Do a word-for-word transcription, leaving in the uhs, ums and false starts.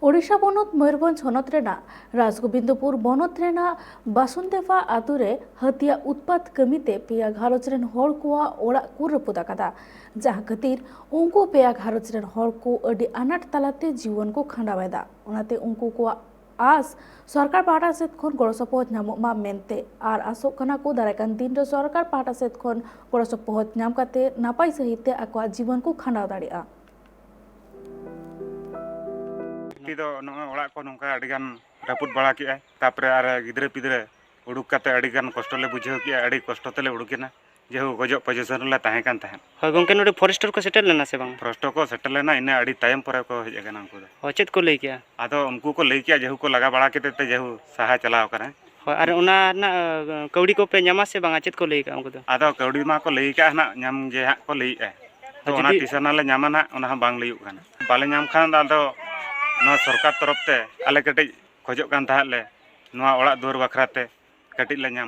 ᱳᱰᱤᱥᱟ ᱯᱚᱱᱚᱛ ᱢᱚᱭᱩᱨᱵᱷᱚᱸᱡᱽ ᱦᱚᱱᱚᱛ ᱨᱮᱱᱟᱜ ᱨᱟᱡᱽᱜᱳᱵᱤᱱᱫᱚᱯᱩᱨ ᱵᱚᱱᱚᱛ ᱨᱮᱱᱟᱜ ᱵᱟᱥᱩᱱᱫᱮᱵᱷᱟ ᱟᱛᱳ ᱨᱮ ᱦᱟᱹᱛᱤᱭᱟᱜ ᱩᱛᱯᱟᱛ ᱠᱟᱹᱢᱤᱛᱮ ᱯᱮᱭᱟ ᱜᱷᱟᱨᱚᱸᱡᱽ ᱨᱮᱱ ᱦᱚᱲ ᱠᱚᱣᱟᱜ ᱚᱲᱟᱜ ᱠᱚ ᱨᱟᱹᱯᱩᱫ ᱟᱠᱟᱫᱟ, ᱡᱟᱦᱟᱸ ᱠᱷᱟᱹᱛᱤᱨ ᱩᱱᱠᱩ ᱯᱮᱭᱟ ᱜᱷᱟᱨᱚᱸᱡᱽ ᱨᱮᱱ ᱦᱚᱲ ᱠᱚ ᱟᱹᱰᱤ ᱟᱱᱟᱴ ᱛᱟᱞᱟᱛᱮ ᱡᱤᱭᱚᱱ ᱠᱚ ᱠᱷᱟᱸᱰᱟᱣ ᱮᱫᱟ᱾ ᱚᱱᱟᱛᱮ ᱩᱱᱠᱩ ᱠᱚᱣᱟᱜ ᱟᱥ ᱥᱚᱨᱠᱟᱨ ᱯᱟᱦᱴᱟ ᱥᱮᱫ ᱠᱷᱚᱱ ᱜᱚᱲᱚ ᱥᱚᱯᱚᱦᱚᱫ ᱧᱟᱢᱚᱜ ᱢᱟ ᱢᱮᱱᱛᱮ ᱟᱨ ᱟᱥᱚᱜ ᱠᱟᱱᱟ ᱠᱚ ᱫᱟᱨᱟᱭ ᱠᱟᱱ ᱫᱤᱱ ᱨᱮ ᱥᱚᱨᱠᱟᱨ ᱯᱟᱦᱴᱟ ᱥᱮᱫ ᱠᱷᱚᱱ ᱜᱚᱲᱚ ᱥᱚᱯᱚᱦᱚᱫ ᱧᱟᱢ ᱠᱟᱛᱮ ᱱᱟᱯᱟᱭ ᱥᱟᱹᱦᱤᱡ ᱛᱮ ᱟᱠᱚᱣᱟᱜ ᱡᱤᱵᱚᱱ ᱠᱚ ᱠᱷᱟᱸᱰᱟᱣ ᱫᱟᱲᱮᱭᱟᱜᱼᱟ᱾ ᱞᱟᱹᱠᱛᱤ ᱫᱚ ᱱᱚᱜᱼᱚᱭ ᱚᱲᱟᱜ ᱠᱚ ᱱᱚᱝᱠᱟ ᱟᱹᱰᱤ ᱜᱟᱱ ᱨᱟᱹᱯᱩᱫ ᱵᱟᱲᱟ ᱠᱮᱜᱼᱟᱭ, ᱛᱟᱯᱚᱨᱮ ᱟᱨ ᱜᱤᱫᱽᱨᱟᱹ ᱯᱤᱫᱽᱨᱟᱹ ᱩᱰᱩᱠ ᱠᱟᱛᱮ ᱟᱹᱰᱤ ᱜᱟᱱ ᱠᱚᱥᱴᱚ ᱞᱮ ᱵᱩᱡᱷᱟᱹᱣ ᱠᱮᱜᱼᱟ, ᱟᱹᱰᱤ ᱠᱚᱥᱴᱚ ᱛᱮᱞᱮ ᱩᱰᱩᱠᱮᱱᱟ, ᱡᱮᱦᱩ ᱜᱚᱡᱚᱜ ᱯᱚᱡᱤᱥᱚᱱ ᱨᱮᱞᱮ ᱛᱟᱦᱮᱸ ᱠᱟᱱ ᱛᱟᱦᱮᱸᱫ᱾ ᱦᱳᱭ ᱜᱚᱢᱠᱮ, ᱱᱚᱰᱮ ᱯᱷᱚᱨᱮᱥᱴᱟᱨ ᱠᱚ ᱥᱮᱴᱮᱨ ᱞᱮᱱᱟ ᱥᱮ ᱵᱟᱝ? ᱯᱷᱚᱨᱮᱥᱴᱟᱨ ᱠᱚ ᱥᱮᱴᱮᱨ ᱞᱮᱱᱟ, ᱤᱱᱟᱹ ᱟᱹᱰᱤ ᱛᱟᱭᱚᱢ ᱯᱚᱨᱮ ᱠᱚ ᱦᱮᱡ ᱟᱠᱟᱱᱟ ᱩᱱᱠᱩ ᱫᱚ᱾ ᱦᱳᱭ, ᱪᱮᱫ ᱠᱚ ᱞᱟᱹᱭ ᱠᱮᱜᱼᱟ? ᱟᱫᱚ ᱩᱱᱠᱩ ᱠᱚ ᱞᱟᱹᱭ ᱠᱮᱜᱼᱟ ᱡᱮᱦᱩ ᱠᱚ ᱞᱟᱜᱟ ᱵᱟᱲᱟ ᱠᱮᱫᱮ ᱛᱮ ᱡᱮᱦᱩ ᱥᱟᱦᱟ ᱪᱟᱞᱟᱣ ᱟᱠᱟᱱᱟᱭ᱾ ᱦᱳᱭ, ᱟᱨ ᱚᱱᱟ ᱨᱮᱱᱟᱜ, ᱟᱸ, ᱠᱟᱹᱣᱰᱤ ᱠᱚᱯᱮ ᱧᱟᱢᱟ ᱥᱮ ᱵᱟᱝᱟ? ᱪᱮᱫ ᱠᱚ ᱞᱟᱹᱭ ᱠᱟᱜᱼᱟ ᱩᱱᱠᱩ ᱫᱚ? ᱟᱫᱚ ᱠᱟᱹᱣᱰᱤ ᱢᱟ ᱠᱚ ᱞᱟᱹᱭ ᱠᱟᱜᱼᱟ ᱱᱟᱜ, ᱧᱟᱢ ᱜᱮ ᱦᱟᱸᱜ ᱠᱚ ᱞᱟᱹᱭᱮᱜᱼᱟ᱾ ᱛᱚ ᱟᱨ ᱚᱱᱟ ᱡᱩᱫᱤ ᱛᱤᱥ ᱟᱱᱟᱜ ᱞᱮ ᱧᱟᱢᱟ ᱱᱟᱜ, ᱚᱱᱟ ᱦᱚᱸ ᱵᱟᱝ ᱞᱟᱹᱭᱩᱜ ᱠᱟᱱᱟ᱾ ᱵᱟᱞᱮ ᱧᱟᱢ ᱠᱷᱟᱱ ᱫᱚ ᱟᱫᱚ ᱱᱚᱣᱟ ᱥᱚᱨᱠᱟᱨ ᱛᱚᱨᱚᱯ ᱛᱮ ᱟᱞᱮ ᱠᱟᱹᱴᱤᱡ ᱠᱷᱚᱡᱚᱜ ᱠᱟᱱ ᱛᱟᱦᱮᱸᱫ ᱞᱮ, ᱱᱚᱣᱟ ᱚᱲᱟᱜ ᱫᱩᱣᱟᱹᱨ ᱵᱟᱠᱷᱨᱟ ᱛᱮ ᱠᱟᱹᱴᱤᱡ ᱞᱮ ᱧᱟᱢ